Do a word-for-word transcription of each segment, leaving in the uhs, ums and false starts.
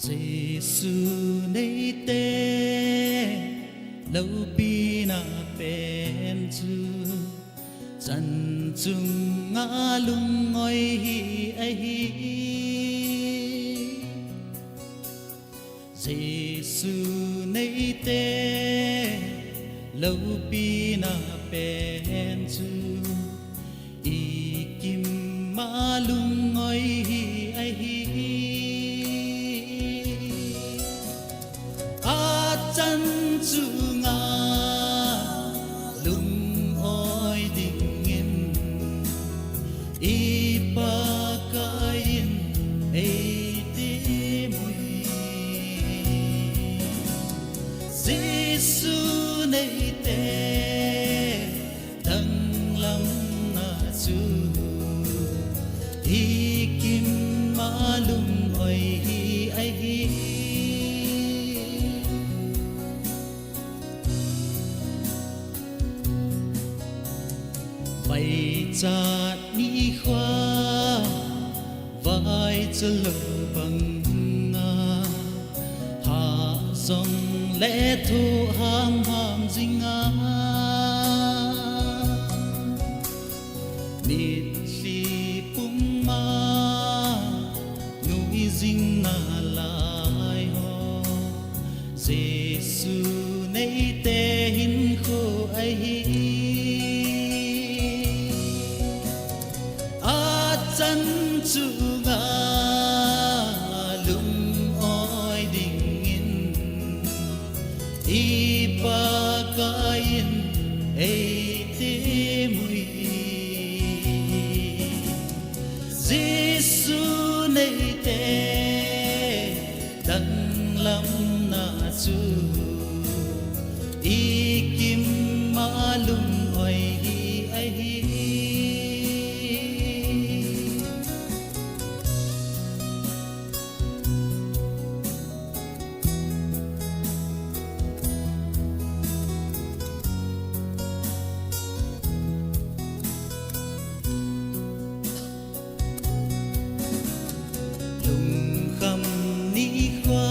Jesu neite loupina pen chu chan chunga lungoi hi ahi. Jesu neite loupina pen chu i kim a lungoi hi ahi. A chan chunga lungoi dingin i Pakaiyin ei temui. Jesu neite danglamna chu i kim a lungoi hi ahi. Vaichat nikho vaicha lou banga, hah jongle thoh hamham jinga, mitlhi puma nui jing nalai ho, Jesu neite hinkho ahi. A chan chunga lungoi dingin i Pakaiyin ei temui. Jesu neite danglamna chu i kim a lungoi hi ahi. Lungkham nikho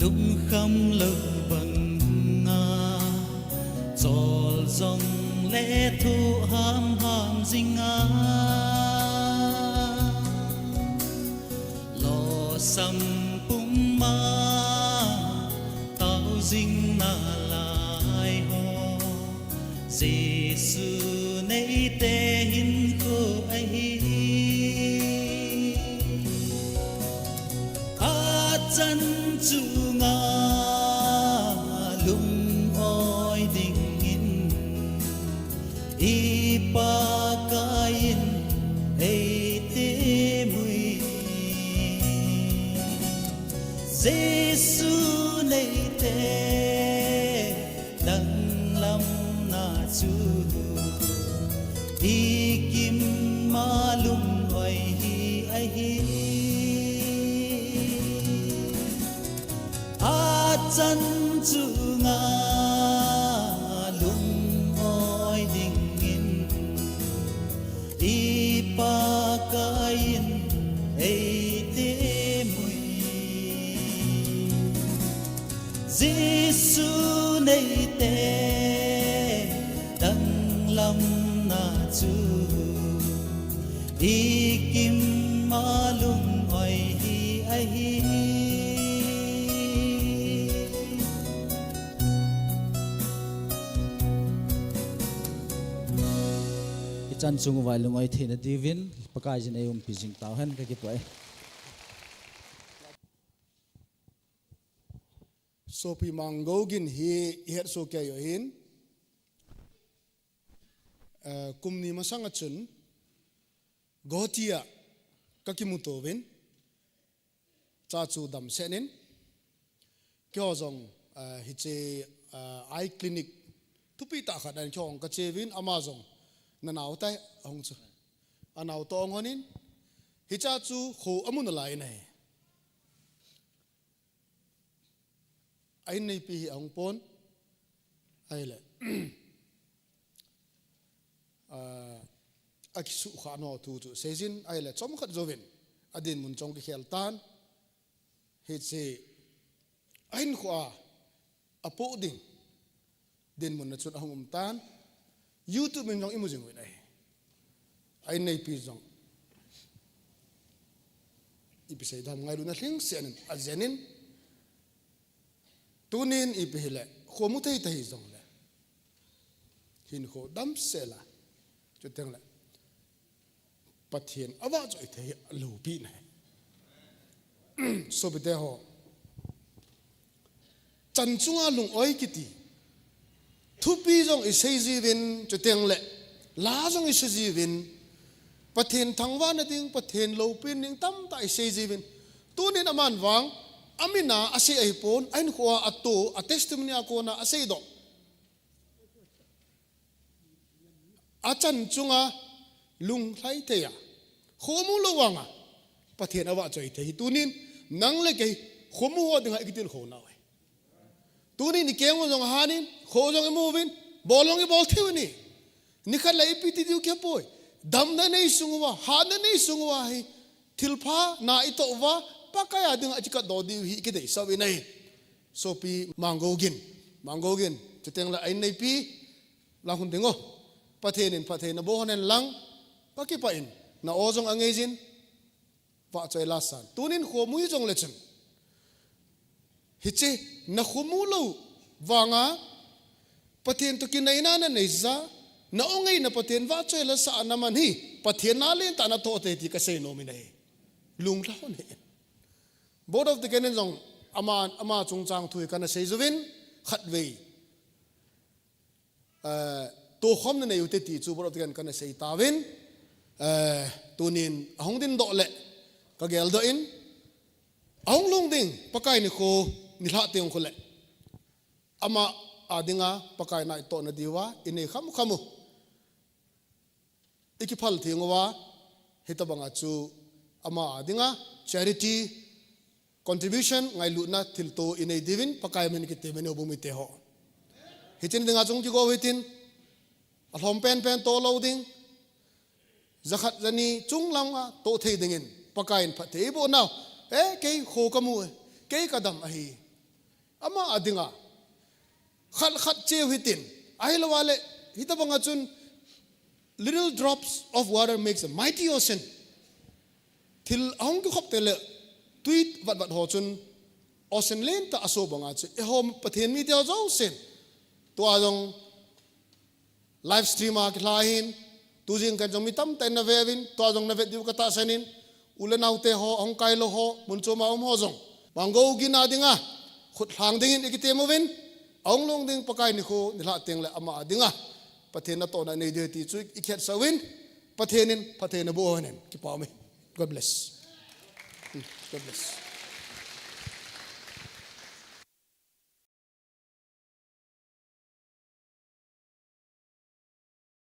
lungkham lou banga, chol jongle thoh hamham jinga, losam puma tao jing nalai ho, Jesu neite hinkho ahi. A chan chunga lungoi dingin i Pakaiyin ei temui. Jesu neite danglamna chu i kim a lungoi hi ahi. A chan chunga lungoi dingin i Pakaiyin ei temui. Jesu neite danglamna chu i kim a lungoi hi ahi. I chan chung uva i lungoi theina diuvin Pakaiyin ei umpi jing tauhen, ka kipah e. Sopi Mang Gogin hi i hetsoh kei u ahin, eh, kum ni masang a chun Guwahati a ka kimuto uvin, cha chu damsel in, keiho jong, eh, hiche, eh, eye clinic thupi tah khat a keiho jong ka che uvin, ama jong na nao tai ahung chu. A nao toh ahung hon in, hicha chu kho amu nalai in ahi. A in neipi hi ahung pon. Ahile, ah, a kisuhkhah nau thu chu seijin, ahile chomkhat jouvin a dinmun chong kikhel tan. Hiche ahinkhoa apoh ding dinmun a chun ahung um tan. YouTube in jong imu jing uvin ahi. A inneipi jong ipi seidam ngailutna lhingset in ajen in, tunin ipi hile, khomu thei tahi jongle, hinkho damsel a, chuteng le Pathen avahchoi thei hi alopi ahi. Sopite ho, chan chunga lung-oi kiti thupi jong isei jiuvin, chuteng le la jong isei jiuvin, Pathen thangvahna ding, Pathen loupina ding tamtah isei jiuvin. Tunin aman vang, amin a asei ahipon, ahinkhoa ato, a testimony a kona aseidoh. Achan chunga lunglhai thei a, khomu lou vanga Pathen avahchoi thei hi tunin nang le kei khomu ho dinga ikitilkhou nau ahi. Tunin ikeng u jong ahanin, kho jong imu uvin, bol jong ibol thei uvin ahi. Nikhat le ipi ti diu kipoi. Damna nei sung uva, hatna nei sung uva hi, thilpha na itoh uva, Pakai a dinga ikikatdoh diu hi ikideisah uvin ahi. Sopi Manggou Gin, Manggou Gin, chuteng le a inneipi, la hung ding o. Pathen in phatthei naboh hen lang, kakipah in, na-o jong angeijin, vahchoi lasan. Tunin khomu hi jongle chun, hiche nakhomu lou vanga Pathen toh kinaina naneija, na-o ngeina Pathen vahchoi lasah naman hi, Pathen na lentah natoh thei ti kasei nom in ahi. Lunglha hon ahi. Board of Deacon in jong ama, ama chungchang thu hi kana sei jiuvin, khatvei, eh, tokhomna nei ute ti chu Board of Deacon kana sei tauvin, eh, tunin ahung dindoh le kageldoh in, ahung lhung ding Pakai nikho nilhah teng khu le, ama a dinga Pakai na itohna diuva inei khamkham u, ikiphal theng uva, hitobanga chu ama a dinga charity contribution, ngailutna thilto inei diuvin Pakai min kitem in, houbung mite ho. Hiche ni dinga chung kigo u hitin, alhom penpen toh lou ding, jakhat jani chung langa toh thei dingin Pakai in phatthei eiboh nau. Eh, kei kho kamu e, kei kadam ahi. Ama a dinga khat khat cheu hitin, ahilou le, hitobanga chun, little drops of water makes a mighty ocean. Thil ahung kikhop teng le, tui vatvat ho chun ocean lentah aso banga chu, eiho Pathen mite ho jousen, tua jong live stream a kilha ahin, tujing kah in jong mi tamtah in nave uvin, tua jong navet diu katahsan in, u le naote ho, ahung kai lou ho, mun chom a um ho jong, Manggou Gin a dinga khut lhang dingin ikitem uvin, ahung lhung ding Pakai nikho nilhah teng le ama a dinga Pathen natohna nei diu ti chu ikihetsah uvin, Pathen in phatthei naboh hen, kipah ume. God bless. Hmm, God bless.